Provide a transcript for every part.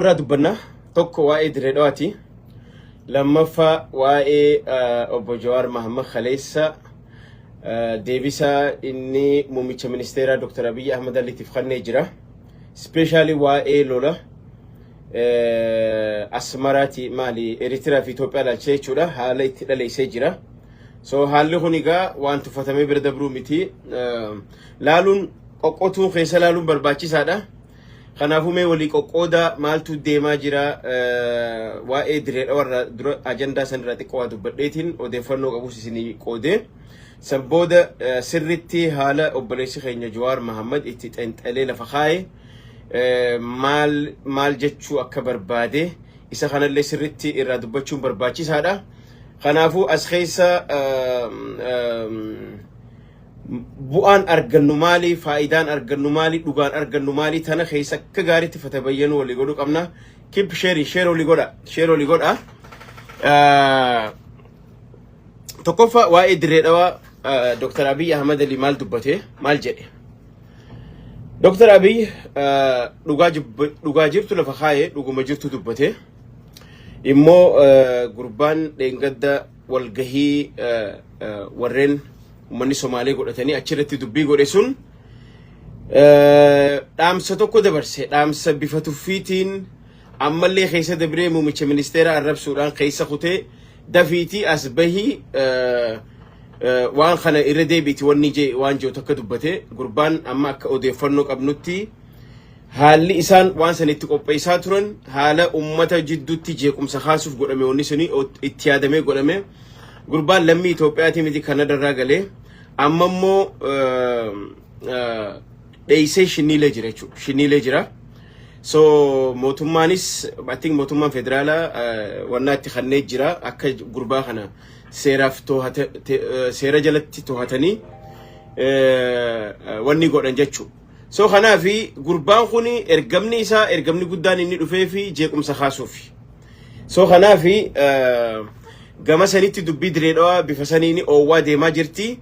Irraa dubbanna. Tokko waa'ee Dirree Dhawaati. Lammaffaa waa'ee obbo Jawaar Mahammad Kaleessa deebisaa inni muummicha ministeeraa Dr. Abiyyi Ahmad Aliitiif kennee jira. Especially waa'ee lola Asmaraati maali Eritiriyaa fi Itoophiyaa ilaalchisee jechuudha. Haala itti dhaleessee jira. So haalli kun egaa waan tuffatamee bira dabruu miti. Laaluun qoqqotuun keessa laaluun barbaachisaadha. Kanaafuu mee walii qoqqoodaa, maaltu deemaa jira? Waa'ee Dirree Dhawarraa dura ajandaa sanirraa xiqqoo waa dubbadheetiin odeeffannoo qabus isinii qoodee, san booda sirritti haala obboleessi keenya Jawaar Mahammad itti xenxalee lafa kaa'e, maal maal jechuu akka barbaade isa kanallee sirritti irraa dubbachuun barbaachisaadha. Kanaafuu as keessa bu'aan argannu maali? Faayidaan argannu maali? Dhugaan argannu maali? Tana keessa akka gaariitti fatabayyanuu walii godhuu qabna. Keep sharing, share walii godha, share walii godha. Tokkoffaa waa'ee Dirree Dhawaa Dr. Abiy Ahmad Ali maal dubbate? Maal jedhe? Dr. Abiy dhugaa jirtu lafa kaayee, dhuguma jirtu dubbate. Immoo gurbaan dheengadda walgahii warreen uummanni Somaalee godhatanii achirratti dubbii godhe sun dhaamsa tokko dabarse. Dhaamsa bifa tuffiitiin ammallee keessa dabree muummicha ministeeraa arrabsuudhaan keessa kutee, dafiitii as bahii waan kana irra deebiiti wanni jee waan jiru takka dubbate. Gurbaan amma akka odeeffannoo qabnutti haalli isaan waan san itti qopheessaa turan haala ummata jidduutti jeequmsa kaasuuf godhame. Wanni suni itti yaadamee godhame. Gurbaan lammii Itoophiyaatii miti, Kanadarraa galee amma immoo dheeysee shinniilee jira jechuudha. Shinniilee jira. So mootummaanis, I think mootummaan federaalaa wannaa itti kannee jira, akka gurbaa kana seeraaf seera jalatti to'atanii wanni godhan jechuudha. So kanaafi gurbaan kun ergamni isaa, ergamni guddaan inni dhufee fi jeequmsa kaasuufi. So kanaafi gama sanitti dubbii Diree Dhawaa bifa saniin oowwaa deemaa jirti.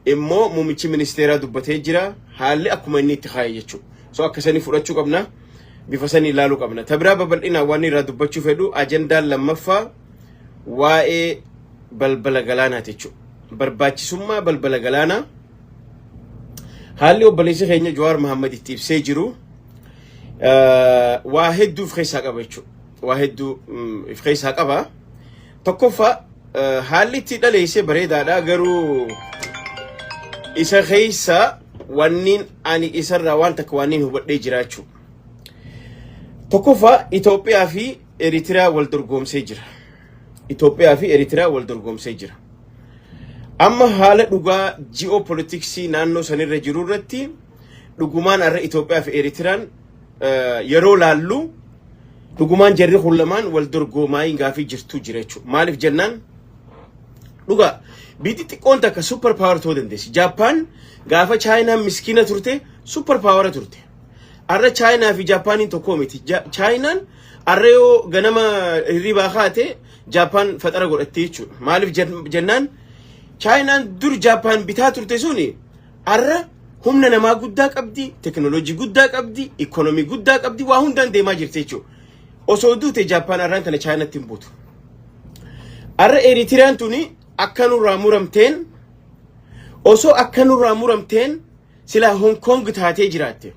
Immoo muummichi ministeeraa dubbatee jira. Haalli akkuma inni itti kaa'e jechuudha. So akka sanii fudhachuu qabna. Bifa sanii ilaaluu qabna. Tabiraa babal'inaan waan irraa dubbachuu fedhu, ajandaan lammaffaa waa'ee balbala galaanaati jechuudha. Barbaachisummaa balbala galaanaa haalli obboleessi keenya Jawaar Mahammad itti ibsee jiru waa hedduu of keessaa qaba jechuudha. Waa hedduu of keessaa qaba. Tokkoffaa, haalli itti dhaleessee bareedaadha, garuu isa keessa wanniin ani isarraa waan takka wanniin hubadhee jiraachuu. Tokkoffaa, Itoophiyaa fi Eritiriyaa wal dorgoomsee jira. Itoophiyaa fi Eritiriyaa wal dorgoomsee jira. Amma haala dhugaa ji'oopolitiksii naannoo sanirra jiru irratti dhugumaan har'a Itoophiyaa fi Eritiriyaan yeroo laallu dhugumaan jarri kun lamaan wal dorgoomaa gaafii jirtu jira jechuudha. Maaliif jennaan, dhugaa biyyi xiqqoon takka super power ta'uu dandeessi. Jaappaan gaafa Chaayinaan miskiina turte super power turte. Har'a Chaayinaa fi Jaappaaniin tokko miti. Chaayinaan har'a yoo ganama hirribaa kaate Jaappaan faxara godhatte jechuudha. Maaliif jennaan, Chaayinaan dur Jaappaan bitaa turte suni har'a humna namaa guddaa qabdi, teknooloojii guddaa qabdi, ikoonomii guddaa qabdi, waa hundaan deemaa jirti jechuudha. Osoo duute Jaappaan har'aan tana Chaayinaatti hin buutu. Har'a Eritiriyaan tuni akka nurraa muramteen, osoo akka nurraa muramteen silaa Hong Kong taatee jiraatte.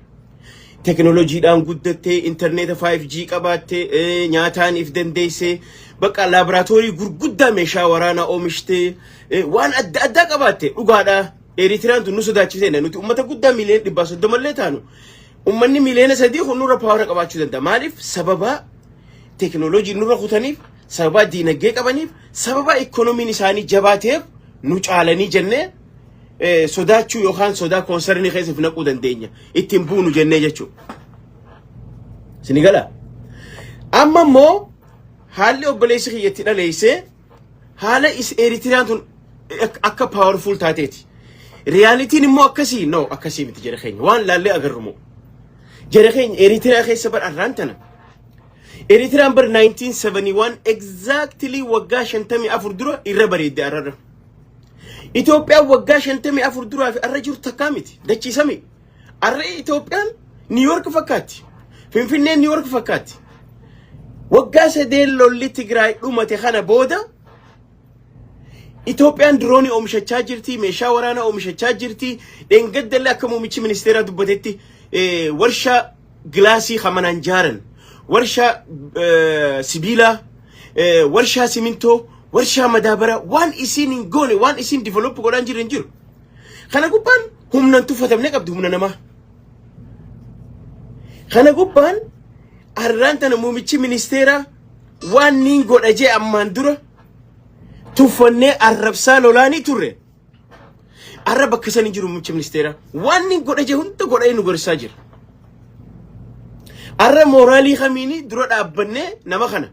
Teknooloojiidhaan guddattee, intarneeta 5G qabaattee, nyaataan if dandeessee, bakka laaboraatoorii gurguddaa meeshaa waraanaa oomishtee, waan adda addaa qabaatte dhugaadha. Eritiriyaan tun nu sodaachisee, nuti uummata guddaa miiliyoona 130llee taanu. Uummanni miiliyoona 3 kun nurra power qabaachuu danda'a. Maaliif? Sababa teknooloojii nurra kutaniif, sababa diinagdee qabaniif, sababa ikoonomiin isaanii jabaateef nu caalanii jennee sodaachuu yookaan sodaa concern keessa naquu dandeenya. Ittiin buunu jennee jechuudha. Sini gala. Amma immoo haalli obboleessi kiyyatti dhaleessee haala Eritiriyaan tun akka powerful taateeti. Realityn immoo akkasii no, akkasii miti jara keenya, waan laallee agarru moo. Jara keenya, Eritiriyaa keessa bar arraan tana. Eritiriyaan bar 1971, exactly waggaa 54 dura irra bareedde arrarra. Itoophiyaan waggaa 54 duraa fi arra jiru takkaa miti. Dachiisami. Arra Itoophiyaan New York fakkaatti. Finfinneen New York fakkaatti. Waggaa 3 lolli Tigraay dhumate kana booda Itoophiyaan diroonii oomishachaa jirti, meeshaa waraanaa oomishachaa jirti. Dheengaddallee akka muummichi ministeeraa dubbatetti warshaa gilaasii hamanaan jaaran, warshaa sibiilaa, warshaa simintoo, warshaa madaabaraa, waan isiin hin goone, waan isiin develop godhaan jiru hin jiru. Kana gubbaan humnan tuffatamne qabdi, humna namaa. Kana gubbaan arraan tana muummichi ministeeraa waan niin godha jee ammaan dura tuffannee arrabsaa lolaanii turre. Arra bakka san hin jiru muummichi ministeeraa. Waan niin godha jee hunda godhee nu gorsaa jira. Arra mooraalii kamiini dura dhaabbannee nama kana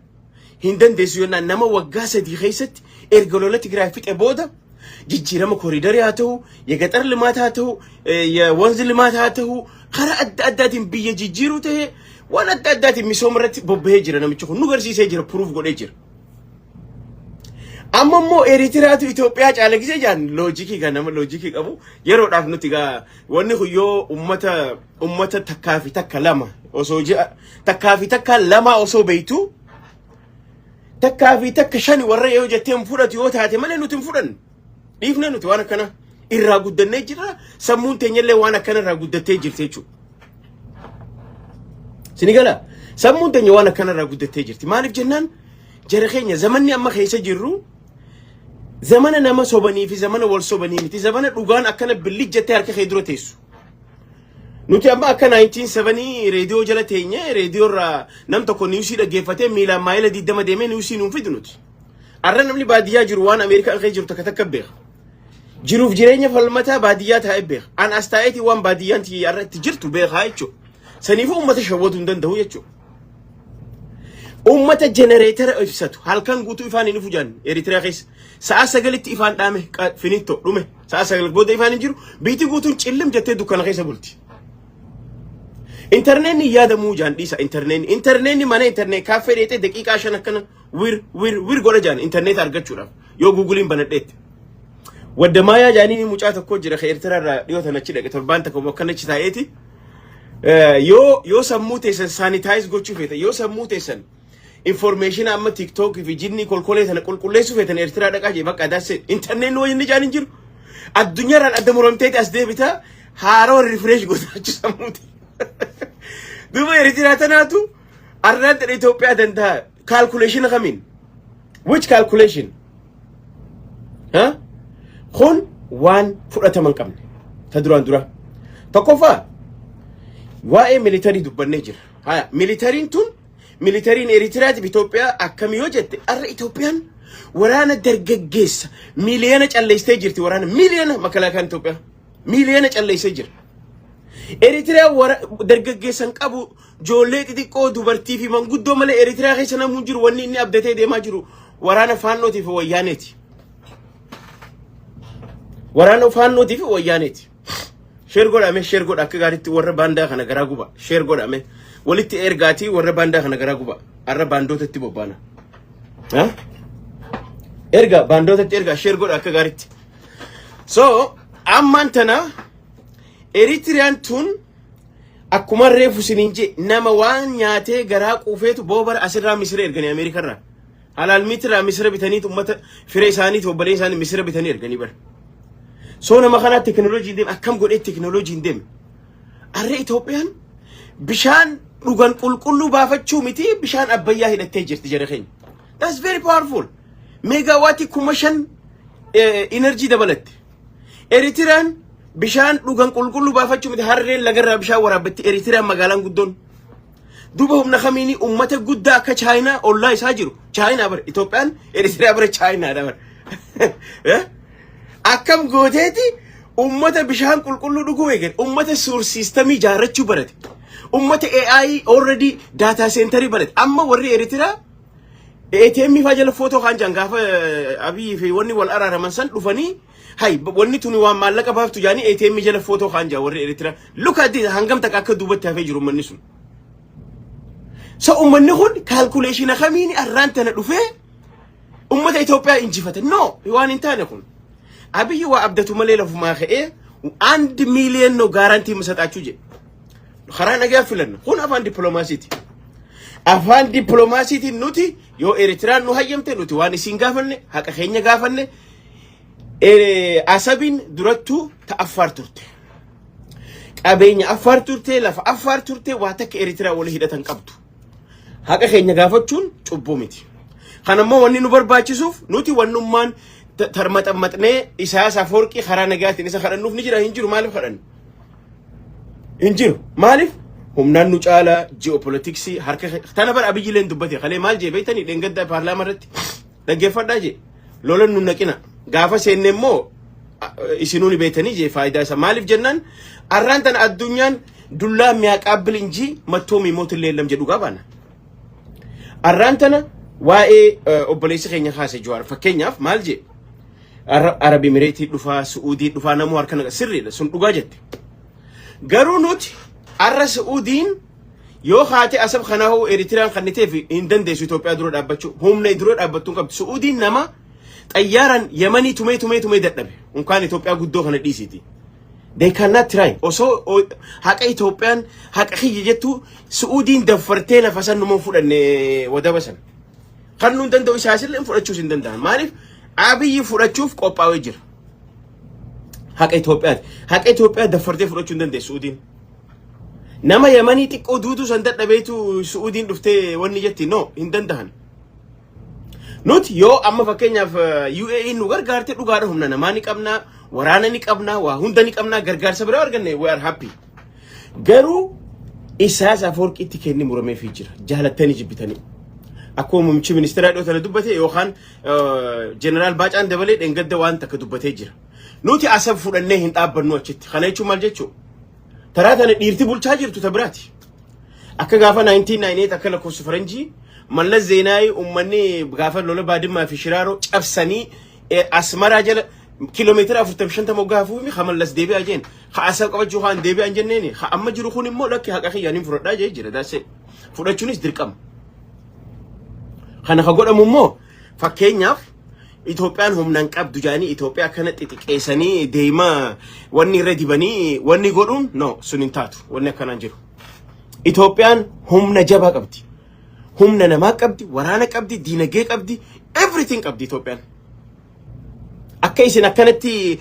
hin dandeessu yennaan, nama waggaa 3 keessatti erga lola Tigraay fixe booda jijjiirama kooriidarii haa ta'u, የገጠር ልማት haa ta'u, የወንዝ ልማት haa ta'u, karaa adda addaatiin biyya jijjiiruu ta'e, waan adda addaatiin misooma irratti bobbahee jira. Namichi kun nu garsiisee jira, proof godhee jira. Amma immoo Eritiraatu Itoophiyaa caala gisee jaan, loojikii kan nama loojikii qabu yeroodhaaf nuti gaa wanni kun yoo ummata takkaa fi takka lama osoo ji'a takkaa fi takka lama osoo beeytu, takkaa fi takka shani warra yoo jettee hin fudhatu yoo taate malee, nuti hin fudhannu. Dhiifne, nuti waan akkana irraa guddannee jirra, sammuun teenyallee waan akkana irraa guddattee jirti jechuudha. Sini gala, sammuun teenya waan akkana irraa guddattee jirti. Maaliif jennaan, jara keenya, zamanni amma keessa jirru zamana nama sobanii fi zamana wal sobanii miti, zamana dhugaan akkana billijjattee harka kee dura teessu. Nuti amma akka 1970 reediyoo jala teenye, reediyoo irraa nam tokko newsii dhaggeeffatee miilaan maayila 20 deemee newsii nuun fidu nuti. Arra namni baadiyyaa jiru waan Ameerikaa keessa jiru takka takka beeka. Jiruuf jireenya falmataa baadiyyaa taa'ee beeka. An as taa'eetii waan baadiyyaan tiyya arra itti jirtu beekaa jechuudha. Saniifuu uummata shawwaduu hin danda'u jechuudha. Uummata jenereetara ibsatu halkan guutuu ifaan hin ifu jaan. Eritiriyaa keessa sa'a 9tti ifaan dhaame, finito, dhume. Sa'a 9 booda ifaan hin jiru, biitti guutuun cillim jettee dukkana keessa bulti. Intarneetni yaadamuu jaan dhiisa. Intarneetni mana internet cafe dheexee daqiiqaa 5 akkana wir wir wir godha jaan intarneet argachuudhaaf yoo Googleiin banadheetti. Waddamaayaa jaaniin mucaa tokko jira ka Eertiraa irraa dhiyoo tan achi dhaqe, torbaan tokko akkana achi taa'eeti. Yoo sammuu teessan sanitize gochuu feetan, yoo sammuu teessan information amma TikTok fi jinni kolkolee tana qulqulleessuu feetan, Eertiraa dhaqaa jee. Bakka daase intarneetni wayii inni jaan hin jiru. Addunyaarraan adda muramteeti as deebita, haaroo refresh gootachuu sammuuti. Duuba Eertiraa tanaatu arraan tana Itoophiyaa danda'a. Calculation kamiin? Which calculation? Ha? Kun waan fudhatama hin qabne. Ta duraan dura. Tokkoffaa, waa'ee militarii dubbannee jira. Haya, militariin tun, militariin Eritiraatiif Itoophiyaa akkami yoo jette, arra Itoophiyaan waraana dargaggeessa miiliyoona calleessitee jirti. Waraana miiliyoona, makalaakaan Itoophiyaa miiliyoona calleessee jira. Eritiriyaan dargaggeessa hin qabu, ijoollee xixiqqoo, dubartii fi manguddoo malee Eritiriyaa keessa namni hin jiru. Wanni inni abdatee deemaa jiru waraana faannootii fi wayyaaneeti. Waraana faannootii fi wayyaaneeti. Share godhame, share godha akka gaariitti, warra baandaa kana garaa guba. Share godhame, walitti ergaatii warra baandaa kana garaa guba. Arra baandootatti bobbaana. Erga baandootatti ergaa, share godha akka gaariitti. So ammaan tana Eritiriyaan tun akkuma reefu siniin jee, nama waan nyaatee garaa quufeetu boobara asirraa misira erganii Ameerikarraa. Halaal miitirraa misira bitaniitu uummata firee isaaniiti, obbolee isaanii misira bitanii erganii bara. So nama kanaa teknooloojiin deeme, akkam godhee teknooloojiin deeme? Arree Itoophiyaan bishaan dhugan qulqulluu baafachuu miti, bishaan Abbayyaa hidhattee jirti, jara keenya. That's very powerful. Meegaawaatii 5000 energy dabalatte. Eritiriyaan bishaan dhugan qulqulluu baafachuu miti, harreen lagarraa bishaan waraabbatti Eritiriyaan magaalaan guddoon. Duuba humna kamiini ummata guddaa akka Chaayinaa ollaa isaa jiru? Chaayinaa bara, Itoophiyaan Eritiriyaa bara Chaayinaadha bara. Akkam gooteeti ummata bishaan qulqulluu dhuguu eegale, ummata sewer systemii ijaarrachuu barate, ummata AI already data centerii barate. Amma warri Eritiriyaa ATM faa jala footoo kaan jaan, gaafa Abiyyi fi wanni wal araaraman san dhufanii, hay wanni tuni waan maallaqa baaftu jaanii ATM jala footoo kaan jaan warri Eritiriyaa. Look at this, hangam takka akka duubatti hafee jiru ummanni sun. So ummanni kun calculation kamiin arraan tana dhufee ummata Itoophiyaa injifate? No, waan hin taane kun. Abiyyi waa abdatu malee lafumaa ka'ee አንድ ሚሊዮን ነው guarantee የምሰጣችሁ jedhe. Karaa nagaa filanna. Kun afaan dippiloomaasiiti. Afaan dippiloomaasiitiin nuti yoo Eritiraan nu hayyamte, nuti waan isiin gaafanne, haqa keenya gaafanne. Asabiin durattuu ta Affaar turte. Qabeenya Affaar turte, lafa Affaar turte, waa takka Eritiraa walii hidhatan qabdu. Haqa keenya gaafachuun cubbuu miti. Kanammoo wanni nu barbaachisuuf, nuti wannummaan tarmaxammaxnee Isaayyaas Afoorqii karaa nagaatiin isa kadhannuuf ni jira? Hin jiru. Maaliif kadhannu? Hin jiru. Maaliif? Humnaan nu caala, ji'opolitiksii harka tana bara Abiyyileen dubbate kalee. Maal jee beektanii? Dheengadda paarlaamaa irratti dhaggeeffadhaa jee, lola nu naqina, gaafa seenne immoo isinuu ni beektanii jee. Faayidaa isa maaliif jennaan, arraan tana addunyaan ዱላ የሚያቀብል እንጂ መቶ የሚሞትልህ የለም jedhu qabaana. Arraan tana waa'ee obboleessi keenya kaase Jawaar, fakkeenyaaf maal jee? Arabi Emireetii dhufaa, Su'uudii dhufaa, namuu harka naqa, sirriidha sun, dhugaa jette. Garuu nuti arra Su'uudiin yoo haate Asab kanaafuu Eritiraan kanniteef hin dandeessu Itoophiyaa dura dhaabbachuu, humna dura dhaabbattuu hin qabdu. Su'uudiin nama xayyaaraan Yemanii tumee tumee tumee dadhabe, unkaan Itoophiyaa guddoo kana dhiisiiti. They cannot try. Osoo haqa Itoophiyaan haqa kiyya jettu Su'uudiin daffartee lafa san numa fudhanne wadaba san. Kan nuun danda'u isaasillee fudhachuus hin danda'an. Maaliif? Abiyyi fudhachuuf qophaa'ee jira. Haqa Itoophiyaati. Haqa Itoophiyaa daffartee fudhachuu hin dandeessu Su'uudiin. Nama Yamanii xiqqoo duutuu san dadhabeetu Su'uudiin dhuftee wanni jetti, no, hin danda'an. Nuti yoo amma fakkeenyaaf UAE nu gargaarte, dhugaadha, humna namaa ni qabnaa, waraana ni qabnaa, waa hunda ni qabnaa, gargaarsa biraa arganne, we are happy. Garuu Isaayyaas Afoorqiitti kenni murameefii jira. Jaalattanii jibbitanii. Akkuma muummichi ministeeraa dhiyoo tana dubbate yookaan jeneraal Baacaan Dabalee dheengadda waan takka dubbatee jira. Nuti Asab fudhannee hin dhaabbannu achitti. Kana jechuun maal jechuudha? Taraa tana dhiirti bulchaa jirtu ta biraati. Akka gaafa 1998 akka lakkoofsa faranjii Mallas Zeenaayi uummanni gaafa lola Baadimmaa fi Shiraaroo cabsanii Asmaraa jala kiiloomeetira 45 moggaa hafuumi ha Mallas deebi'aa jeen, ha Asab qabachuu haan deebi'an jenneeni. Ha amma jiru kun immoo lakki, haqa kiyyaan hin fudhadhaa jee jira daasee, fudhachuunis dirqama. Kana ka godhamu immoo fakkeenyaaf Itoophiyaan humna hin qabdu jedhanii Itoophiyaa akkana xixiqqeessanii deemaa wanni irra dibanii wanni godhuun, no, sun hin taatu, wanni akkanaan jiru. Itoophiyaan humna jabaa qabdi. Humna namaa qabdi, waraana qabdi, diinagdee qabdi, everything qabdi Itoophiyaan. Akka isin akkanatti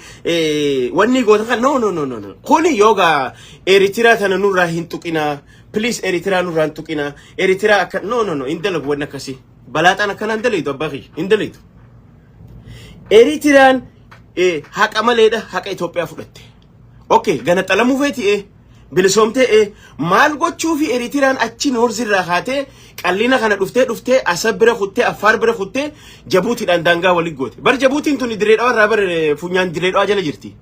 wanni goota kan, no, no, no, no, no. Kuni yoogaa Eritiriyaa tana nurraa hin tuqinaa. Please, Eritiriyaa nurraa hin tuqinaa. Eritiriyaa akka, no, no, no, hin dalagu wanni akkasii. Balaaxaan akkanaa hin dalaytu, abbaa kiyya, hin dalaytu. Eritiriyaan haqa maleedha haqa Itoophiyaa fudhatte. Okay, gana xalamuu feeti bilisoomtee maal gochuu fi Eritiriyaan achi noorzirraa kaatee qallina kana dhuftee dhuftee Asab bira kuttee, Affaar bira kuttee, Jabuutiidhaan daangaa walitti goote. Bar Jabuutiin tuni Dirree Dhawaa irraa bar funyaan Dirree Dhawaa jala jirti.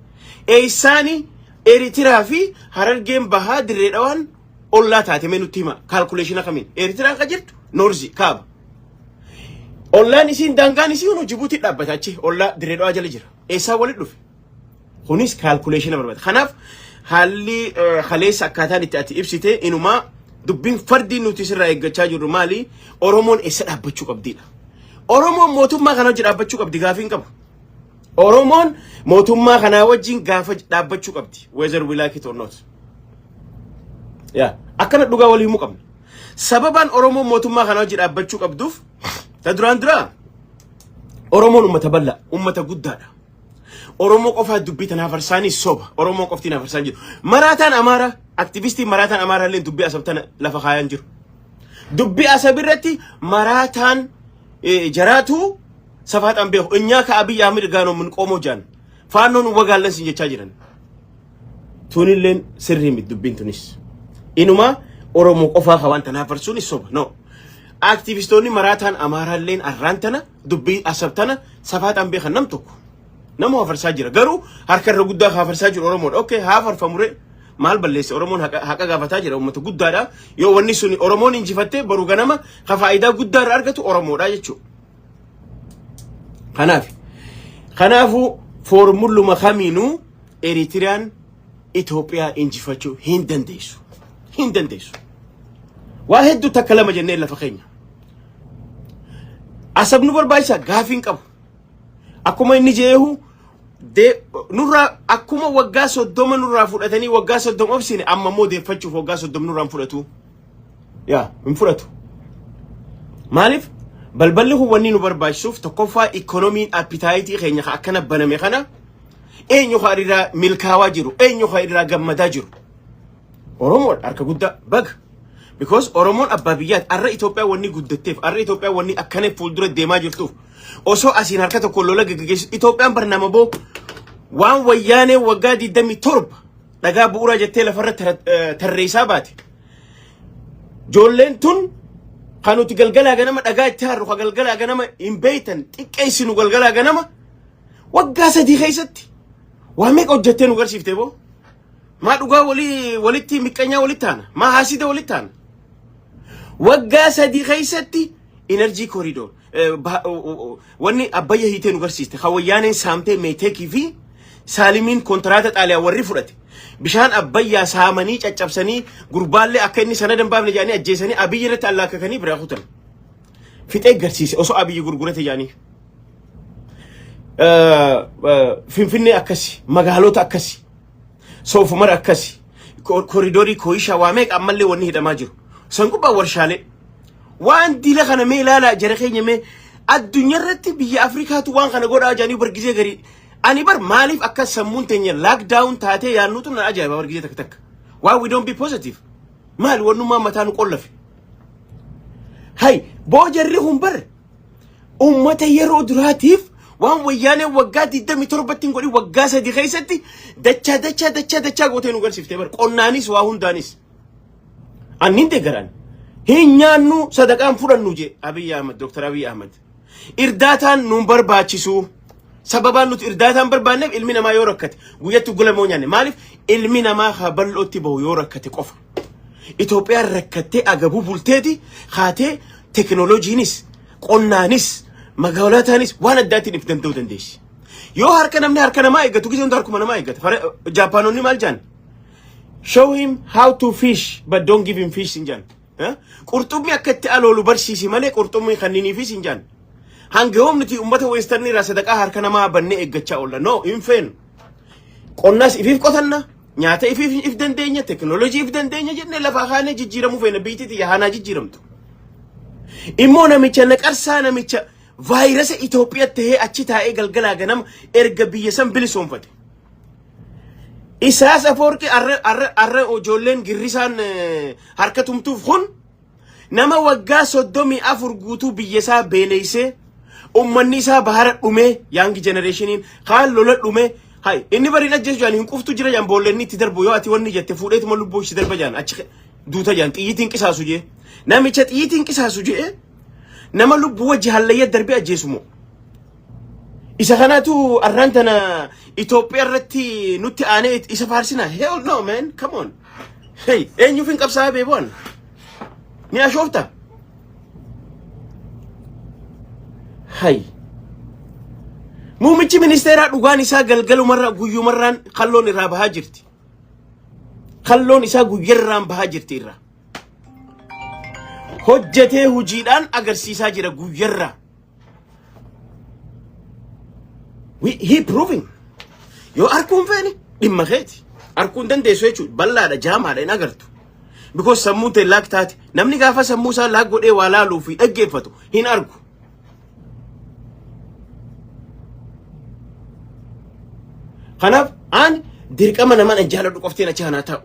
Eessaani Eritiraa fi Harargeen Bahaa, Dirree Dhawaan ollaa taate? Mee nutti hima, calculation kamiin? Eritiraan ka jirtu north, kaaba. Ollaan isiin, daangaan isii hunu Jibuutii dhaabbata, achi ollaa Dirree Dhawaa jala jira. Eessaa walitti dhufe? Kunis calculation barbaada. Kanaaf haalli kaleessa akkaataan itti ati ibsite inumaa dubbiin fardii nuti sirraa eeggachaa jirru maali? Oromoon eessa dhaabbachuu qabdiidha. Oromoon mootummaa kana wajjin dhaabbachuu qabdi, gaafii hin qabu. Oromoon mootummaa kanaa wajjin gaafa dhaabbachuu qabdi. Whether we like it or not. Yaa, akkana dhugaa walii himuu qabna. Sababaan Oromoon mootummaa kanaa wajjin dhaabbachuu qabduuf, ta duraan duraa Oromoon uummata bal'aa, uummata guddaadha. Oromoo qofaa dubbii tanaaf farsaanii soba. Oromoo qofti naaf farsaan jiru. Maraataan Amaaraa, aktivistiin maraataan Amaaraa illee dubbii Asab tana lafa kaayaan jiru. Dubbii Asab irratti maraataan jaraatu safaaxaan beeku. እኛ ከአብይ አህመድ ጋር ነው የምንቆመው ጃን ፋኖን እንወጋለን sin jechaa jiran. Tunilleen sirrii miti dubbiin tunis. Inuma Oromoo qofaa ka waan tanaaf farsuun soba. No. Aktivistoonni maraataan Amaaraalleen arraan tana dubbii Asab tana safaaxaan beekan nam tokko. Nama hafarsaa jira. Garuu harka irra guddaa hafarsaa jiru Oromoodha. Okay, haa farfamure. Maal balleesse? Oromoon haqa gaafataa jira, uummata guddaadha. Yoo wanni sun Oromoon injifattee boru ganama ka faayidaa guddaa irraa argatu Oromoodha jechuudha. Kanaaf kanaafuu foormulluma kamiinuu Eritiriyaan Itoophiyaa injifachuu hin dandeessu. Hin dandeessu. Waa hedduu takka lama jennee lafa keenya. Asab nu barbaachisa, gaafii hin qabu. Akkuma inni jeehu nurraa akkuma waggaa 30 nurraa fudhatanii waggaa 30 obsine, amma immoo deeffachuuf waggaa 30 nurraa hin fudhatu. Yaa, hin fudhatu. Maaliif balballi kun wanni nu barbaachisuuf, tokkoffaa ikoonomiin appetite keenya ka akkana baname kana eenyu ka irraa milkaawaa jiru, eenyu ka irraa gammadaa jiru? Oromoodha harka guddaa baga. Because Oromoon abbaa biyyaati. Arra Itoophiyaa wanni guddatteef, arra Itoophiyaa wanni akkana fuuldura deemaa jirtuuf, osoo asiin harka tokko lola gaggeessu Itoophiyaan bar nama boo waan Wayyaanee waggaa 27 dhagaa bu'uuraa jettee lafarra tarreessaa baate. Ijoolleen tun kan nuti galgalaa ganama dhagaa itti harru, kan galgalaa ganama hin beeytan xiqqeessinu, galgalaa ganama waggaa 3 keessatti waa meeqa hojjettee nu garsiiftee boo? Maa dhugaa walii walitti miqqanyaa walitti taana? Maa haasida walitti taana? Waggaa 3 keessatti energy corridor wanni Abbayya hiitee nu garsiiste, kan Wayyaaneen saamtee Meeteekii fi Saalimiin kontiraata Xaaliyaa warri fudhate. Bishaan Abbayyaa saamanii caccabsanii, gurbaallee akka inni sanada hin baafne jedhanii ajjeesanii, Abiyyi irratti allaakakanii biraa kutan. Fixee garsiise osoo Abiyyi gurgurate jedhanii. Finfinnee akkasi, magaalota akkasi, Soofumar akkasi, koriidorii Kooyishaa, waa meeqa ammallee wanni hidhamaa jiru. San gubbaa warshaalee. Waan dila kana mee ilaalaa jara keenya. Mee addunyaa irratti biyya Afrikaatu waan kana godhaa jedhanii bargisee garii. Ani bar maaliif akka sammuun teenya lockdown taatee yaannuutu na ajaa'iba bargisee takka takka. Why we don't be positive? Maali wannummaa mataa nu qollafe? Hay boo, jarri kun bar ummata yeroo duraatiif waan Wayyaanee waggaa 27tti hin godhin waggaa 3 keessatti dachaa dachaa dachaa dachaa gootee nu garsiiftee bar, qonnaanis waa hundaanis. Annin deeggaran hin nyaannu, sadaqaan fudhannu je Abiy Ahmed, Dr. Abiy Ahmed. Irdaataan nuun barbaachisu. Sababaan nuti irdaataan barbaanneef, ilmi namaa yoo rakkate guyyatti gulamoo nyaanne. Maaliif? Ilmi namaa haa bal'ootti bahu yoo rakkate qofa. Itoophiyaan rakkattee agabuu bulteeti haatee teknooloojiinis, qonnaanis, magaalotaanis waan addaatiin if danda'uu dandeessi. Yoo harka namni harka namaa eeggatu, gisee hunda harkuma namaa eeggata. Jaapaanonni maal jaan? "Show him how to fish but don't give him fish" hin jaan. Qurxummii akka itti aloolu barsiisi malee qurxummii kanniniifis hin jaan. Hanga yoom nuti uummata westernii irraa sadaqaa harka namaa bannee eeggachaa oolla? No, hin feenu. Qonnaas ifiif qotanna, nyaata ifiif if dandeenya, teknoolojii if dandeenya jennee lafaa kaanee jijjiiramuu feena. Biyyi tiyya haanaa jijjiiramtu. Immoo namicha naqarsaa, namicha vaayirasa Itoophiyaa tahee achi taa'ee galgalaa ganama erga biyya san bilisoomfate. Isaas Afoorqi arra arra arra ijoolleen girrisaan harka tumtuuf kun nama waggaa 34 guutuu biyya isaa beeleessee, ummanni isaa bahara dhumee, young generationiin kaan lola dhumee. Hay, inni bariin ajjeesu jaan hin quftu jira jaan, boolleen itti darbu yoo ati wanni jette fuudheetuma lubbuu ishee darba jaan, achi duuta jaan, xiyyitiin qisaasu jee. Namicha xiyyitiin qisaasu jee, nama lubbuu wajji hallayya darbee ajjeesu moo isa kanaatu arraan tana Itoophiyaa irratti nutti aanee isa faarsina? Hell no, man, come on. Hey, eenyuuf hin qabsaa'aa beeboon ni ashoofta. Hay, muummichi ministeeraa dhugaan isaa galgalumarra guyyumarraan kalloon irraa bahaa jirti. Kalloon isaa guyyarraan bahaa jirti. Irraa hojjetee hojiidhaan agarsiisaa jira guyyarraa. He proving. Yoo arguun feene dhimma keeti. Arguun dandeessu jechuudha. Bal'aadha, jaamaadha, hin agartu. Because sammuun ta'e lock taate. Namni gaafa sammuu isaa lock godhee waa laaluu fi dhaggeeffatu hin argu. Kanaaf aan dirqama namaan an jaaladhu qoftiin achi hanaa taa'u.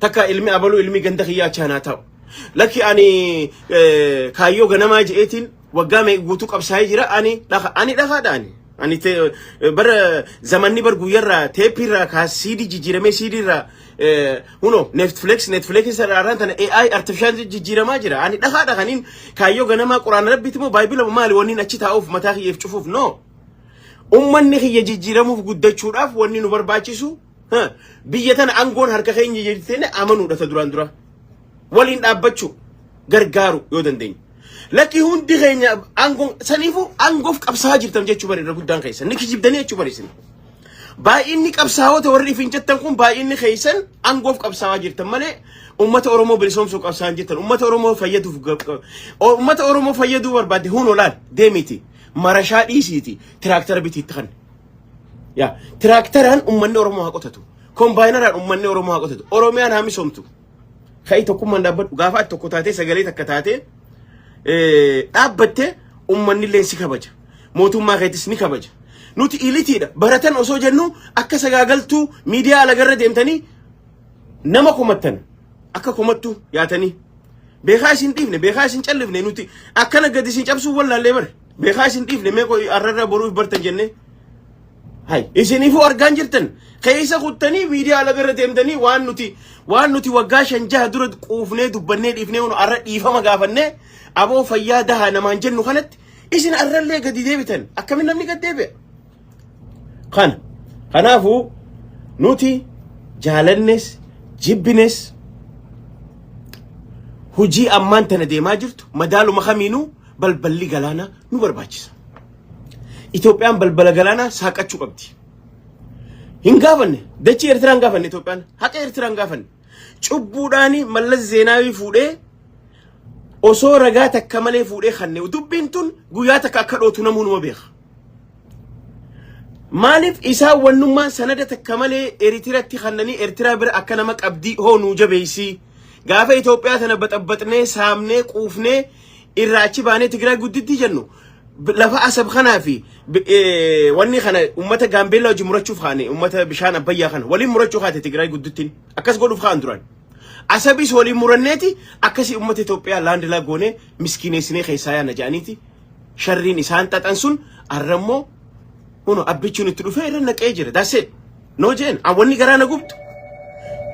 Takka ilmi abaluu, ilmi ganda kiyyaa achi hanaa taa'u. Lakki, ani kaayyoo ganamaa je'eetiin waggaa meeqa guutuu qabsaa'ee jira. Ani dhaka, ani dhakaadha. Ani bara zamanni bar guyyarraa teeppiirraa kaas siidii jijjiiramee, siidiirraa huno Netflix irraa tana AI artificial jijjiiramaa jira. Ani dhakaadha. Kaniin kaayyoo ganamaa Quraana Rabbiiti moo Baayibila maali wanniin achi taa'uuf mataa kiyyeef cufuuf? No. Ummanni kiyya jijjiiramuuf, guddachuudhaaf wanni nu barbaachisu biyya tana aangoon harka keenya jirtee amanuudha. Ta duraan dura waliin dhaabbachuu, gargaaru yoo dandeenye. Lakki, hundi keenya aangoon saniifuu aangoof qabsaa'aa jirtan jechuu bari, irra guddaan keessan ni kijibdanii jechuu bari isin. Baay'inni qabsaa'ota warri ifin jettan kun, baay'inni keessan aangoof qabsaa'aa jirtan malee uummata Oromoo bilisoomsuuf qabsaa'aa jirtan. Uummata Oromoo fayyaduuf, uummata Oromoo fayyaduu barbaadde hun olaal deemiti marashaa dhiisiiti tiraaktara bitiitti kan. Yaa, tiraaktaraan uummanni Oromoo haa qotatu. Kombaayinaraan uummanni Oromoo haa qotatu. Oromiyaan haa misoomtu. Ka'ii tokkummaan dhaabbadhu. Gaafa ati tokko taatee, sagalee takka taatee, dhaabbatte ummanni illee si kabaja. Mootummaa keetis ni kabaja. Nuti ilitiidha. Baratan osoo jennu akka sagaagaltuu miidiyaa alagarra deemtanii nama komattan akka komattu yaatanii. Beekaa isin dhiifne, beekaa isin callifne nuti akkana gadi isin cabsuu wallaallee bare. Beekaa isin dhiifne mee qoy arrarra boruuf bartan jennee. Hay isiniifuu argaan jirtan keessa kuttanii miidiyaa alagarra deemtanii waan nuti waggaa 5-6 dura quufnee dubbannee dhiifnee nu arra dhiifama gaafannee aboo fayyaa dahaa namaan jennu kanatti isin arrallee gadi deebitan akkamiin namni gad deebi'a? Kana kanaafuu nuti jaalannes jibbines hojii ammaan tana deemaa jirtu madaaluma kamiinuu balballi galaanaa nu barbaachisa. Itoophiyaan balbala galaanaa saaqachuu qabdi. Hin gaafanne dachii Eertiraa hin gaafanne Itoophiyaan haqa Eertiraa hin gaafanne. Cubbuudhaan Mallas Zeenaawii fuudhee osoo ragaa takka malee fuudhee kanne dubbiin tun guyyaa takka akka dhootu namuu numa beeka. Maaliif isaan wannummaan sanada takka malee Eritiraatti kannanii Ertiraa bira akka nama qabdii hoo nuu jabeessii. Gaafa Itoophiyaa tana baxabbaxnee saamnee quufnee irraa achi baanee Tigraay guddittii jennu lafa Asab kanaa fi wanni kana uummata Gaambeellaa wajjin murachuuf kaane uummata bishaan Abbayyaa kana waliin murachuu kaate Tigraay guddittiin akkas godhuuf kaan duraan. Asabis waliin muranneeti akkasii uummata Itoophiyaa laandilaa goonee miskiineessinee keessaa yaana jedhaniiti sharriin isaan xaxan sun arrammoo huno abbichuun itti dhufee irra naqee jira. That's it. No jeen wanni garaa na gubdu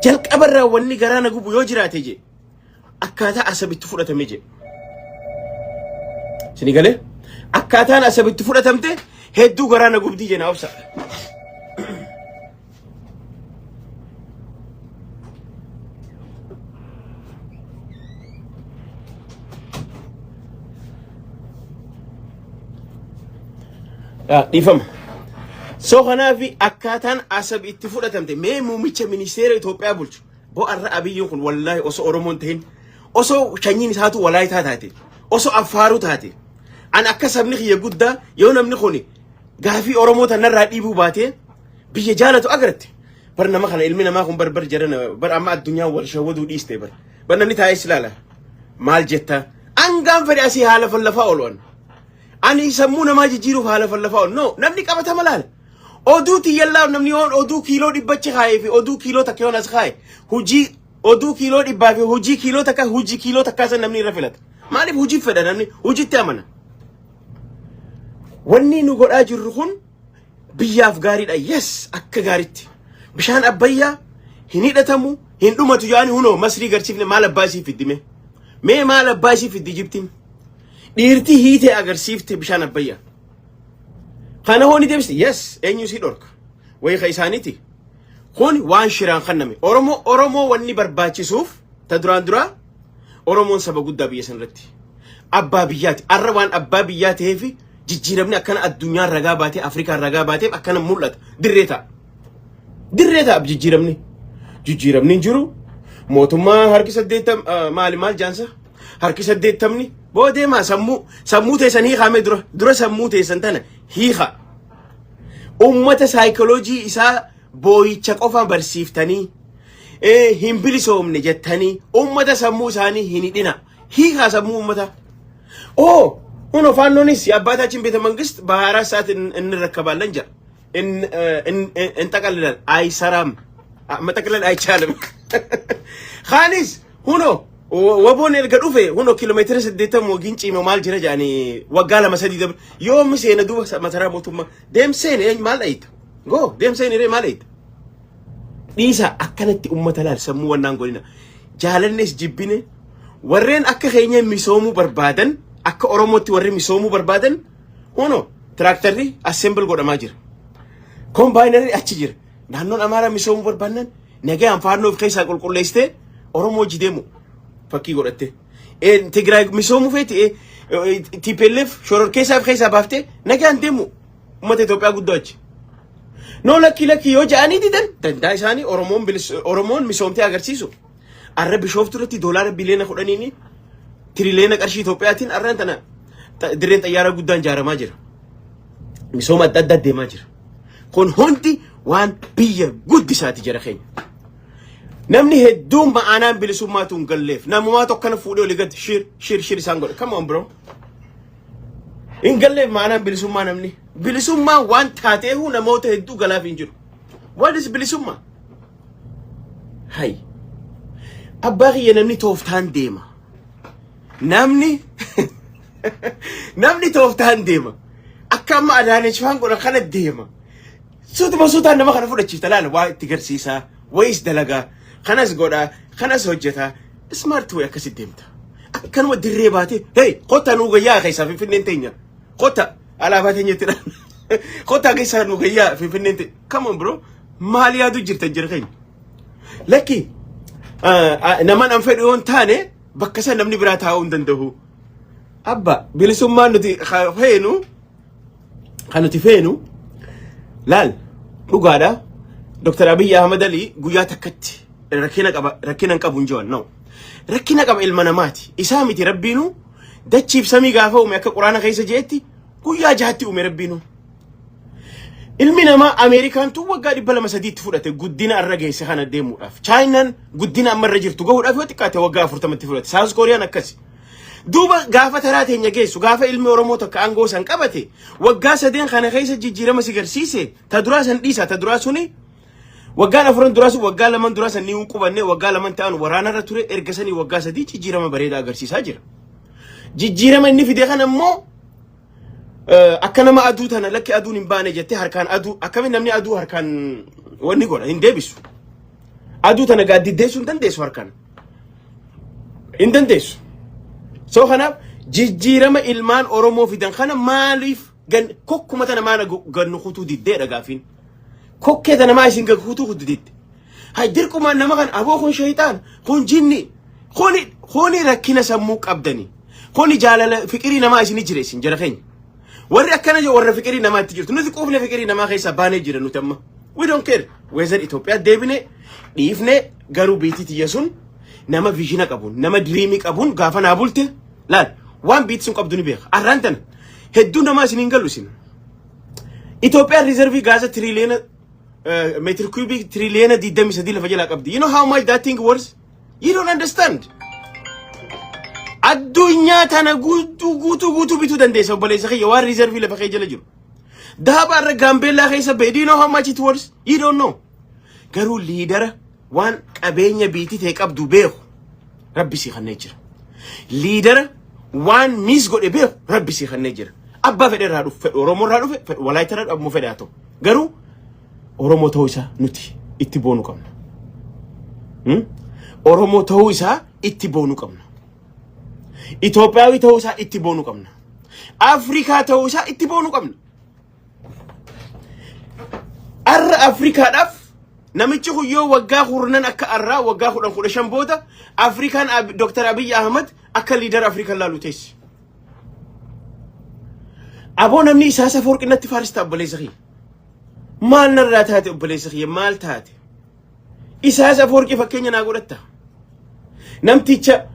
jalqabarraa wanni garaa na gubu yoo jiraate jee akkaataa Asabitti fudhatame jee. Sini galee akkaataan Asabitti fudhatamte hedduu garaa na gubdii jee na obsa. Dhiifama. So kanaaf akkaataan Asab itti fudhatamte mee muummicha ministeera Itoophiyaa bulchu bo'arra Abiyyiin kun wallaahi osoo Oromoon ta'in osoo shanyiin isaatu Walaayitaa taate osoo Affaaruu taate an akka sabni kiyya guddaa yoo namni kun gaafii Oromoo tanarraa dhiibuu baatee biyya jaalatu agarte bar nama kana ilmi namaa kun bar bar jarana bar amma addunyaan wal shawwaduu dhiiste bar bar namni taa'ee si ilaala maal jetta angaan fedhe asii haala fallafaa oolu an ani sammuu namaa jijjiiruuf haala fallafaa oolu no namni qabatama laala oduu tiyyallaa namni yoon oduu kiiloo dhibbachi kaayee fi oduu kiiloo takka yoon as kaaye hujii oduu kiiloo dhibbaa fi hujii kiiloo takka hujii kiiloo takkaa san namni irra filata maaliif hujii fedha namni hujitti amana wanni nu godhaa jirru kun biyyaaf gaariidha. Yes, akka gaaritti. Bishaan Abbayyaa hin hidhatamu, hin dhumatu yaani hunoo Masrii garsiifne maal abbaa isii fiddi mee? Mee maal abbaa isii fiddi Ijiptiin? Dhiirti hiitee agarsiifte bishaan Abbayyaa. Kana hoo ni deebiste? Yes, eenyu isii dhorka? Wayii ka isaaniiti. Kun waan shiraan kanname. Oromoo wanni barbaachisuuf ta duraan duraa Oromoon saba guddaa biyya sanarratti. Abbaa biyyaati. Arra waan abbaa biyyaa ta'eef jijjiiramni akkana addunyaan ragaa baatee Afrikaan ragaa baateef akkana mul'ata. Dirree ta'a. Dirree ta'a jijjiiramni. Jijjiiramni hin jiru. Mootummaa harki 80 maali maal jaansa? Harki 80ni boodeemaa sammuu teessan hiikamee dura dura sammuu teessan tana hiika. Uummata saayikoloojii isaa booyicha qofa barsiiftanii hin bilisoomne jettanii uummata sammuu isaanii hin hidhina. Hiikaa sammuu uummata. Oo ሁኖ ፋኖንስ የአባታችን ቤተ መንግስት በ24 ሰዓት እንረከባለን ጃ እንጠቀልላል። አይሰራም፣ መጠቅለል አይቻልም። ካኒስ ሁኖ ወቦን erga dhufe huno kiiloomeetira 80 wagiin ciime maal jira jedhanii waggaa 2-3 dabre yoommi seena duuba masaraa mootummaa deemseen maal dhayita goo deemseen hiree maal dhayita dhiisa akkanatti ummata laal sammuu wannaan godhina jaalannes jibbine warreen akka keenya misoomuu barbaadan akka Oromootti warri misoomuu barbaadan huno tiraaktarri assemble godhamaa jira kombaayinarri achi jira naannoon Amaaraa misoomuu barbaadan nagaan faannoo of keessaa qulqulleessitee Oromoo hojii deemu fakkii godhatte. Tigraay misoomuu feeti TPLF shororkeessaa of keessaa baaftee nagaan deemu uummata Itoophiyaa guddaa achi. No lakkii lakkii yoo ja'anii didan dandaa isaanii Oromoon misoomtee agarsiisu. Arra Bishooftuu irratti doolaara biliyoona 10n tiriliyoona qarshii Itoophiyaatiin arraan tana dirreen xayyaaraa guddaan ijaaramaa jira. Misooma adda addaa deemaa jira. Kun hundi waan biyya guddisaati jara keenya. Namni hedduun ma'aanaan bilisummaatu hin galleef. Namumaa tokkana fuudhee olii gadi shir shir shir isaan godhe. Come on, bro. Hin galleef ma'aanaan bilisummaa namni. Bilisummaa waan taateehu namoota hedduu galaaf hin jiru. What is bilisummaa? Hay. Abbaa kiyya, namni tooftaan deema. Namni tooftaan deema. Akka amma Adaanech faan godhan kana deema. Sutuma suutaan nama kana fudhachiifta. Laala, waa itti garsiisaa, wayis dalagaa, kanas godhaa, kanas hojjetaa. Smart way akkasitti deemta. Akkanuma dirree baatee, "Hey, kottaa nuu gayyaa keessaa, Finfinneen teenya. Kottaa alaabaa teenyatti dhaan. Kottaa keessaa nuu gayyaa, Finfinneen teenya." Come on, bro. Maal yaadu jirtan jira keenya? Lakki, namaan an fedhu yoo hin taane bakka san namni biraa taa'uu hin danda'u. Abba, bilisummaan nuti feenu, kan nuti feenu, laal, dhugaadha. Dr. Abiy Ahmad Ali guyyaa takkatti rakkina qaba, rakkina hin qabu hin jiran, no. Rakkina qaba, ilma namaati. Isaa miti, Rabbiinu dachiif samii gaafa uume, akka Quraana keessa jeetti, guyyaa 6tti uume Rabbiinu. Ilmi namaa Ameerikaan tun waggaa 200 3tti fudhate guddina irra geesse kana deemuudhaaf. Chaayinaan guddina amma irra jirtu gahuudhaaf yoo xiqqaate waggaa 40tti fudhate. South Kooriyaan akkasi. Duuba gaafa taraa teenya geessu, gaafa ilmi Oromoo tokko aangoo san qabate, waggaa 3n kana keessa jijjiirama si garsiise, ta duraa san dhiisa. Ta duraa suni waggaan 4n duraa sun, waggaa 2n duraa san ni hin qubanne, waggaa 2n ta'an waraanarra ture. Erga sanii waggaa 3 jijjiirama bareedaa agarsiisaa jira. Jijjiirama inni fide kana immoo akka nama aduu tana, lakki, aduun hin baane jettee harkaan aduu, akkamiin namni aduu harkaan wanni godha hin deebisu. Aduu tana gaaddiddeessuu hin dandeessu harkaan. Hin dandeessu. So kanaaf jijjiirama ilmaan Oromoo fidan kana maaliif gan kokkuma tana maana gannu kutuu diddeedha gaafiin. Kokkee tana maa isin kutuu didde? Hay, dirqumaan nama kan aboo kun shayxaan kun jinni kuni rakkina sammuu qabdani. Kuni jaalala fiqirii namaa isin jira, isin jara keenya. Warri akkana jiru warra fiqirii namaa itti jirtu. Nuti quufne, fiqirii namaa keessaa baanee jira nuti amma. We don't care. Whether Itoophiyaa deebine dhiifne, garuu biitii tiyya sun nama vision qabuun, nama dream qabuun gaafa naa bulte, laal, waan biitti sun qabdu ni beeka. Arraan tana hedduu namaa isin hin galu isin. Itoophiyaan reserve gaaza tiriliyoona meetir kuubii tiriliyoona 23 lafa jalaa qabdi. You know how much that thing worth? You don't understand. Addunyaa tana guutuu guutuu guutuu bituu dandeessa, obboleessa kiyya, waan reserve lafa kee jala jiru. Dahaba irra Gaambeellaa keessa ba'e. Do you know how much it worth? You don't know. Garuu leader waan qabeenya biitii ta'e qabdu beeku Rabbi sii kennee jira. Leader waan miis godhe beeku Rabbi sii kennee jira. Abbaa fedhe irraa dhufe, fedhu Oromoo irraa dhufe, fedhu Walaayita irraa dhufe, ammoo fedhe haa ta'u. Garuu Oromoo ta'uu isaa nuti itti boonuu qabna. Oromoo ta'uu isaa itti boonuu qabna. Itoophiyaawii ta'uu isaa itti boonuu qabna. Afrikaa ta'uu isaa itti boonuu qabna. Arra Afrikaadhaaf namichi kun yoo waggaa 10 akka arraa waggaa 10 15 booda Afrikaan Dr. Abiy Ahmad akka leader Afrikaan laalu teessi. Aboo, namni isaa Afawarqinatti faarista, obboleessa kiyya. Maal narraa taate, obboleessa kiyya, maal taate? Isaas Afawarqii fakkeenya naa godhatta. Namticha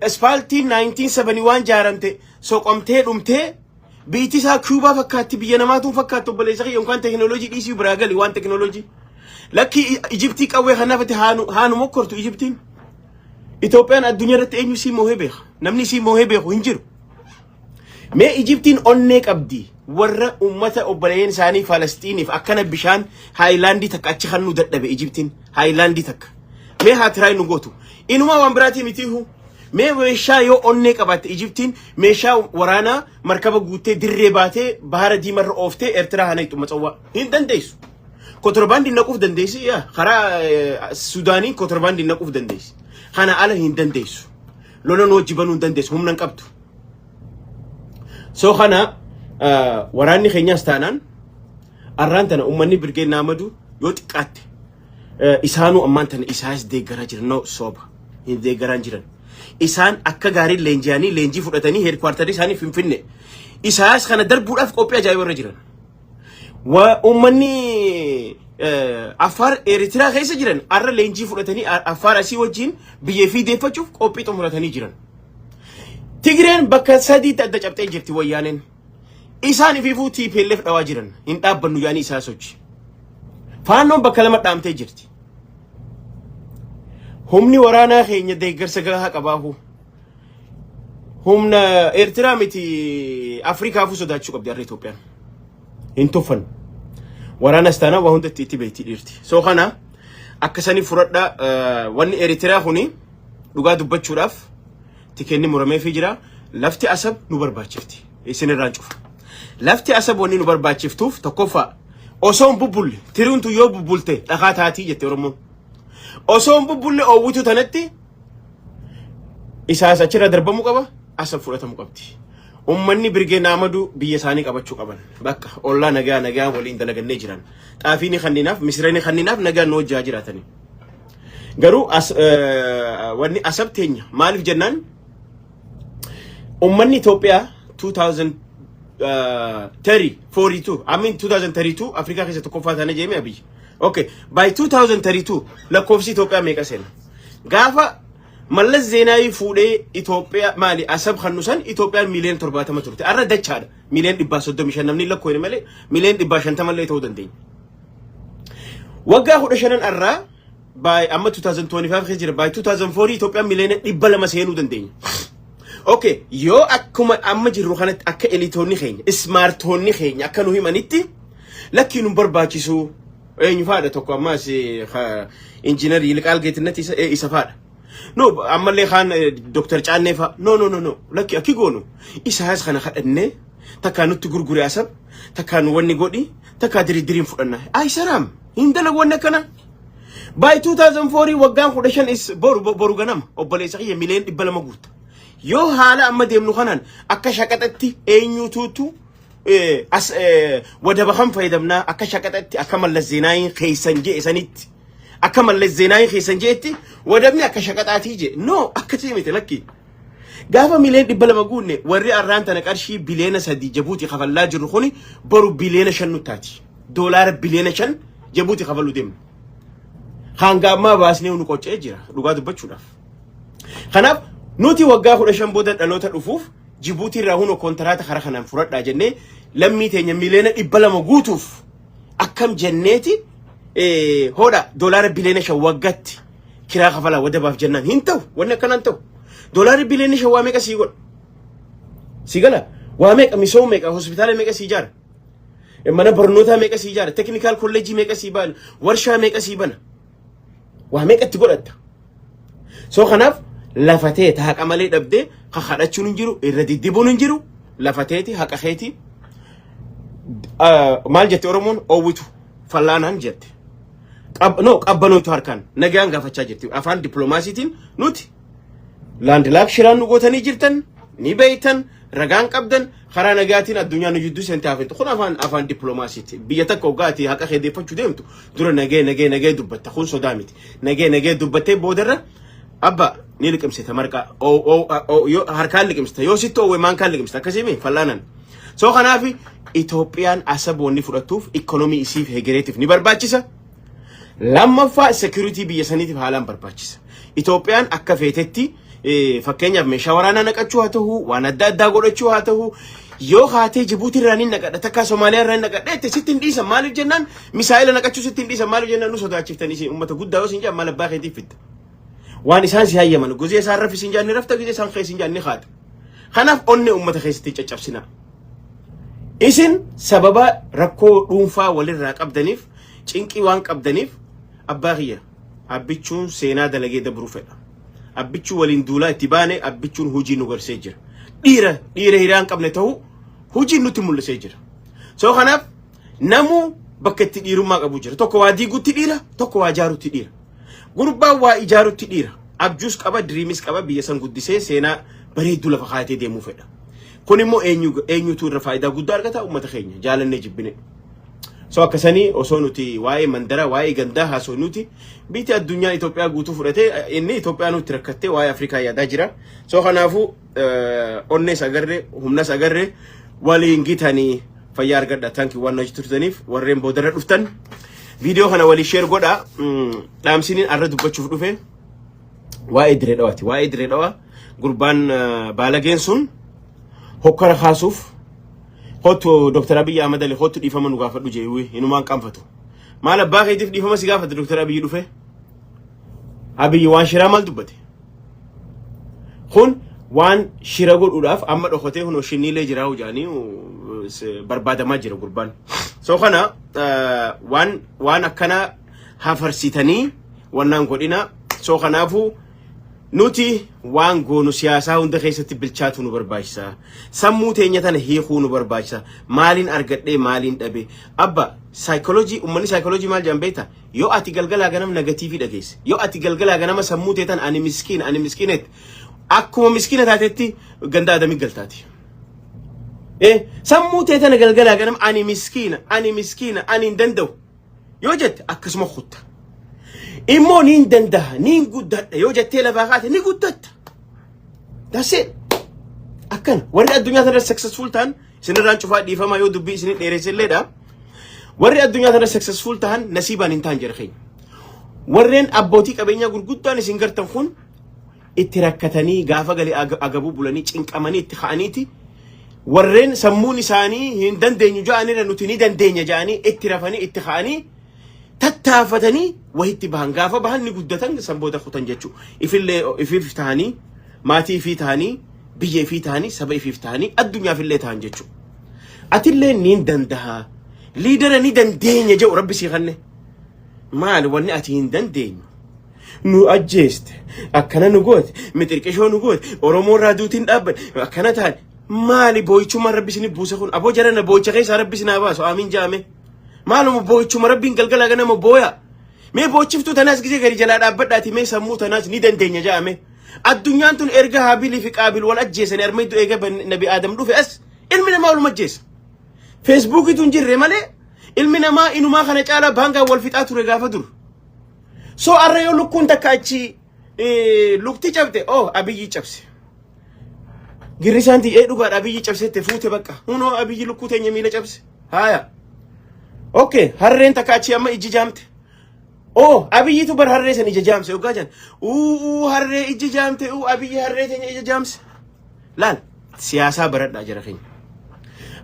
asfaaltiin 1971 jaaramte soqomtee dhumtee, biitti isaa Cuubaa fakkaatti, biyya namaatuun fakkaatti, obboleessa kiyya, yookaan teknooloojii dhiisii biraa gali waan teknooloojii. Lakki, Ijiptii qawwee kanaaf itti haanu mokkortu Ijiptiin. Itoophiyaan addunyaa irratti eenyu sii moohee beeka? Namni sii moohee beeku hin jiru. Mee Ijiptiin onnee qabdi, warra ummata obboleeyyan isaanii Falastiiniif akkana bishaan haayilaandii takka achi kan nu dadhabe Ijiptiin haayilaandii takka. Mee haa tiraay nu gootu. Inumaa waan biraatii mitiihu. Mee meeshaa yoo onnee qabaatte, Ijiptiin meeshaa waraanaa markaba guuttee dirree baatee bahara diimarra ooftee Eertiraa hana itti matsawwaa hin dandeessu. Kontirbaandii naquuf dandeessi, yaa, karaa Sudaanii kontirbaandii naquuf dandeessi. Kana ala hin dandeessu. Lola nu wajji banuu hin dandeessu, humna hin qabdu. So kana waraanni keenyaas taanaan, arraan tana uummanni Birgeen Naamadu yoo xiqqaatte isaanuu ammaan tana isaas deeggaraa jiran, no, sooba hin deeggaraa jiran. Isaan akka gaariin leenji'anii, leenjii fudhatanii, headquarter isaanii Finfinne. Isaas kana darbuudhaaf qophii ajaa'ibaa irra jiran. Uummanni Affaar Eeritiraa keessa jiran arra leenjii fudhatanii Affaar asii wajjin biyya fi deeffachuuf qophii xumuratanii jiran. Tigreen bakka sadiitti adda cabxee jirti wayyaaneen. Isaan ifiifuu TPLF dhawaa jiran, hin dhaabbannu yaanii isaa sochi. Faannoon bakka lama dhaamtee jirti. Humni waraanaa keenya deeggarsa gahaa qabaahu. Humna Eertiraa miti, Afrikaafuu sodaachuu qabdi har'a Itoophiyaan. Hin tuffannu. Waraanas taanaan waa hundatti itti beekti dhiirti. So kana akka sanii fudhadha. Wanni Eertiraa kuni dhugaa dubbachuudhaaf tikeenni murameefii jira. Lafti Asab nu barbaachifti. Isin irraan cufa. Lafti Asab wanni nu barbaachiftuuf, tokkoffaa, osoo hin bubbulle, tiruuntu yoo bubbulte dhakaa taatii jette Oromoon. Osoo hin bubbulle oowwitu tanatti isaas achirra darbamuu qaba, Asab fudhatamuu qabdi. Uummanni Birgee Naamaduu biyya isaanii qabachuu qaban. Bakka ollaa nagaa nagaa waliin dalagannee jiran. Xaafii ni kanninaaf, misira ni kanninaaf, nagaan nu hojjaa jiraatanii. Garuu as wanni Asab teenya maaliif jennaan, uummanni Itoophiyaa 2030 42, I mean 2032 Afrikaa keessa tokkoffaa taane jeeme Abiyyi. Okay, by 2032 lakkoofsi Itoophiyaa meeqa seena? Gaafa Mallas Zeenaawii fuudhee Itoophiyaa maali Asab kan nusan Itoophiyaan miiliyoona 70 turte. Arra dachaadha. Miiliyoona 135 namni lakkoofne malee miiliyoona 150 illee ta'uu dandeenya. Waggaa 15n arraa by amma 2025 keessa jira, by 2004 Itoophiyaan miiliyoona 200 seenuu dandeenya. Okay, yoo akkuma amma jirru kanatti akka elitoonni keenya, smartoonni keenya akka nu himanitti, lakkii nu barbaachisu, eenyu faadha tokko ammas injiinar Yilqaal Geetinnatti isa faadha. No, ammallee kaan Dr. Caannee fa'a. No, no, no, no, lakki akki goonu isaas kana kadhannee takkaa nutti gurgure Asab, takkaa nu wanni godhi, takkaa diriddiriin fudhanna. Ay saraam hin dalagu wanni akkana. By 2004, waggaan 15 is boru boru ganama, obboleessa kiyya, miiliyoona 200 guutta. Yoo haala amma deemnu kanaan akka shaqaxatti eenyutuutu as wadaba kan fayyadamnaa, akka shaqaxatti, akka Mallas Zeenaawiin keessan jee sanitti, akka Mallas Zeenaawiin keessan jeetti wadabni akka shaqaxaatii jee, no, akkasii miti, lakki. Gaafa miiliyoona 200 guunne, warri arraan tana qarshii biliyoona 3 Jabuuti kafallaa jirru kuni boru biliyoona 5 nuttaati. Doolaara biliyoona 5 Jabuuti kafaluu deemna. Hanga ammaa baasnee nu qoccee jira dhugaa dubbachuudhaaf. Kanaaf nuti waggaa 15 booda dhaloota dhufuuf Jibuutii irraa hunoo kontiraata karaa kanaan fudhadhaa jennee, lammii teenya miiliyoona 200 guutuuf akkam jenneeti hodha doolaara biliyoona 5 waggaatti kiraa kafalaa wadabaaf jennaan hin ta'u, wanni akkanaan ta'u. Doolaarri biliyoona 5 waa meeqa sii godha? Si gala, waa meeqa, misooma meeqa, hospitaala meeqa sii ijaara? Mana barnootaa meeqa sii ijaara? Technical kolleejii meeqa sii bana? Warshaa meeqa sii bana? Waa meeqa itti godhatta? So kanaaf lafa teeta haqa malee dhabdee kakadhachuun hin jiru, irra diddibuun hin jiru, lafa teeti haqa keeti. Maal jette Oromoon? Oowwitu fallaanaan jette. No, qabbanootu harkaan nagaan gaafachaa jirti. Afaan dippiloomaasiitiin nuti landlock shiraan nu gootanii jirtan ni beeytan, ragaan qabdan, karaa nagaatiin addunyaa nu jidduu seentee hafentu. Kun afaan dippiloomaasiiti. Biyya takka hoggaati haqa kee deeffachuu deemtu dura nagee nagee nagee dubbatta. Kun sodaa miti. Nagee nagee dubbattee boodarra abba ni liqimsita marqaa. Yoo harkaan liqimsita, yoo sitti oowwe maankaan liqimsita, akkasii fallaanan. So kanaaf Itoophiyaan Asab wanni fudhattuuf ikoonomii isiif hegereetiif ni barbaachisa. Lammaffaa, security biyya saniitiif haalaan barbaachisa. Itoophiyaan akka feetetti, fakkeenyaaf meeshaa waraanaa naqachuu haa ta'u, waan adda addaa godhachuu haa ta'u, yoo haatee Jibuutii irraa ni naqadha, takkaa Somaaliyaa irraa ni naqadha jette, sitti hin dhiisan. Maaliif jennaan, misaa'ila naqachuu sitti hin dhiisan. Maaliif jennaan, nu sodaachiftanii isin uummata guddaa yoo isin jedhan maal abbaa keetiif fidda. Waan isaan si hayyaman, guzee isaan rafi isin jedhan ni rafta, guzee isaan keessa isin jedhan ni haata. Kanaaf onnee uummata keessatti caccabsina. Isin sababa rakkoo dhuunfaa walirraa qabdaniif, cinqii waan qabdaniif, abbaa kiyya, Abbichuun seenaa dalagee dabruu fedha. Abbichuu waliin duulaa itti baane, Abbichuun hojii nu garsee jira. Dhiira dhiira hiraan qabne ta'uu hojiin nutti mul'isee jira. So kanaaf namuu bakka itti dhiirummaa qabu jira. Tokko waa diigutti dhiira, tokko waa ijaarutti dhiira. Gurbaan waa ijaarutti dhiira. Abjuus qaba, dreamis qaba, biyya san guddisee seenaa bareedduu lafa kaayatee deemuu fedha. Kun immoo eenyu eenyutu irra faayidaa guddaa argata? Uummata keenya jaalannee jibbine. So akkasanii osoo nuti waa'ee mandara, waa'ee gandaa haasoo, nuti biyyi addunyaa Itoophiyaa guutuu fudhatee, inni Itoophiyaa nutti rakkattee waa'ee Afrikaa yaadaa jira. So kanaafuu onnees agarree, humnas agarree, waliin gitanii fayyaa argadha. Thank you waan na turtaniif. Warreen boodarra dhuftan viidiyoo kana walii share godha. Dhaamsiniin arra dubbachuuf dhufe waa'ee Diree Dhawaati. Waa'ee Diree Dhawaa, gurbaan baalageen sun hokkara kaasuuf, "Kottu Dr. Abiyyi Ahmad Ali, kottu dhiifama nu gaafadhu" jee. Hinumaan qaanfatu. Maal abbaa keetiif dhiifama si gaafata Dr. Abiyyi dhufe? Abiyyi waan shiraa maal dubbate? Kun waan shira godhuudhaaf amma dhokatee hunoo shinniilee jiraa hujaanii barbaadamaa jira gurbaan. So kana waan akkana hafarsitanii wannaan godhina. So kanaafuu nuti waan goonu siyaasaa hunda keessatti bilchaatu nu barbaachisa. Sammuu teenya tana hiikuu nu barbaachisa. Maaliin argadhee, maaliin dhabe? Abba, saayikooloojii, uummanni saayikooloojii maal jedhan beektaa? Yoo ati galgalaa ganama negative dhageesse, yoo ati galgalaa ganama sammuu teetan ani miskiina, ani miskiinetti, akkuma miskiina taatetti ganda adamii galtaati. Sammuu teetana galgalaa ganama ani miskiina, ani miskiina, ani hin danda'u yoo jette akkasuma kutta. Immoo niin danda'a, niin guddadha yoo jettee lafaa kaate ni guddatta. That's it. Akkana warri addunyaa kanarra successful ta'an, isinirraan cufaa, dhiifamaa yoo dubbii isinii dheeresselleedha. Warri addunyaa kanarra successful ta'an nasiibaan hin ta'an jira keenya. Warreen abbootii qabeenyaa gurguddaan isin gartan kun itti rakkatanii, gaafa galee agabuu bulanii, cinqamanii itti ka'aniiti. Warreen sammuun isaanii hin dandeenyu ja'anirra nuti ni dandeenya ja'anii itti rafanii, itti ka'anii, tattaafatanii wahitti bahan. Gaafa bahan ni guddatan, sanboota kutan jechuudha. Ifillee ifiif ta'anii, maatii ifii ta'anii, biyya ifii ta'anii, saba ifiif ta'anii, addunyaafillee ta'an jechuudha. Atillee niin danda'a. Leader ni dandeenya jedhu rabbi sii kanne. Maali wanni ati hin dandeenyu? Nu ajjeeste, akkana nu goote, mixirqishoo nu goote, Oromoo irraa duutiin dhaabbanne, akkana taane. Maali boo'ichummaan rabbi isinif buuse kun? Aboo jarana, boo'icha keessaa rabbi isin haa baasu, amiin jaame. Maaluma boo'ichuma rabbiin galgala ganama booya? Mee boochiftuu tanaas gisee gadi jalaa dhaabbadhaati, mee sammuu tanaas ni dandeenya jaame. Addunyaan tun erga Haabilii fi Qaabil wal ajjeesanii armeetu eega Nabi Aadam dhufe as ilmi namaa waluma ajjeesa. Feesbuukiitu hin jirre malee ilmi namaa inumaa kana caalaa baangaan wal fixaa ture gaafa dur. So arra yoo lukkuun takka achi lukti cabte, oh, Abiyyi cabse. Girrisaan tiyyee dhugaadha, Abiyyi cabsette fuute bakka. Hunoo Abiyyi lukkuu teenya miila cabse. Haaya. Okay, harreen takka achi amma ijji jaamte. Oh, Abiyyitu bar harree san ija jaamse yoggaa jan. Uu, harree ijji jaamte, uu, Abiyyi harree teenya ija jaamse. Laal, siyaasaa baradhaa jira keenya.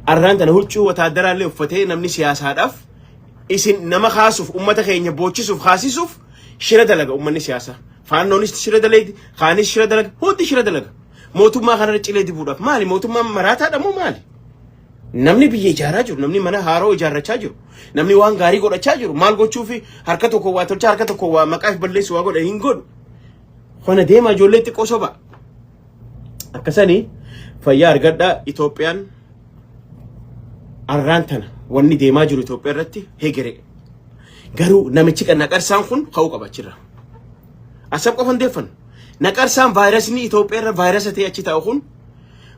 Arraan tana huccuu wataaddaraallee uffatee namni siyaasaadhaaf isin nama kaasuuf, ummata keenya boochisuuf, kaasisuuf shira dalaga ummanni siyaasaa. Faannoonis shira dalaga, kaanis shira dalaga, hundi shira dalaga. Mootummaa kanarra cilee dibuudhaaf. Maali, mootummaan maraataadha moo maali? Namni biyya ijaaraa jiru, namni mana haaroo ijaarrachaa jiru, namni waan gaarii godhachaa jiru, maal gochuufi harka tokko waa tolchaa, harka tokko waa maqaa balleessu waa godha hin godhu. Kana deemaa ijoollee xiqqoo soba. Akkasanii fayyaa argadhaa. Itoophiyaan arraan tana wanni deemaa jiru Itoophiyaa irratti hegere. Garuu namichi kan naqarsaan kun ka'uu qaba achirra. Asab qofa hin deeffannu. Naqarsaan vaayirasni Itoophiyaa irra vaayirasa ta'e achi taa'u kun,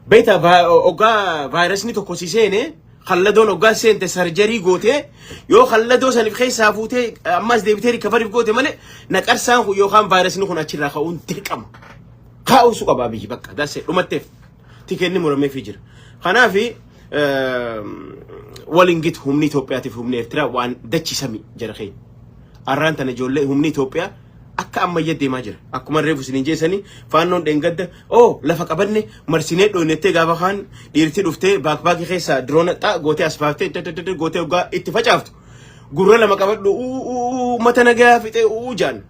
beektaa, oggaa vaayirasni tokko si seene, kalladoon oggaa seente surgery gootee, yoo kalladoo saniif keessaa fuutee ammas deebitee recovery goote malee, naqarsaan kun yookaan vaayirasni kun achirraa ka'uun dirqama. Kaa'uusu qaba biyyi bakka dasee dhumatteef tikeenni murameefii jira. Kanaafi waliin gitu humni Itoophiyaatiif humni Eertiraa waan dachisami jira keenya. Arraan tana ijoollee humni Itoophiyaa akka ammayya deemaa jira. Akkuma reefu isiniin jeessanii, faannoon dheengadda oo lafa qabanne marsinee dhoynettee, gaafa kaan dhiirti dhuftee backpack keessaa drone xaa gootee as baaftee gootee hoggaa itti facaaftu. Gurra lama qabadhu, mata nagaa fixee uu jaan.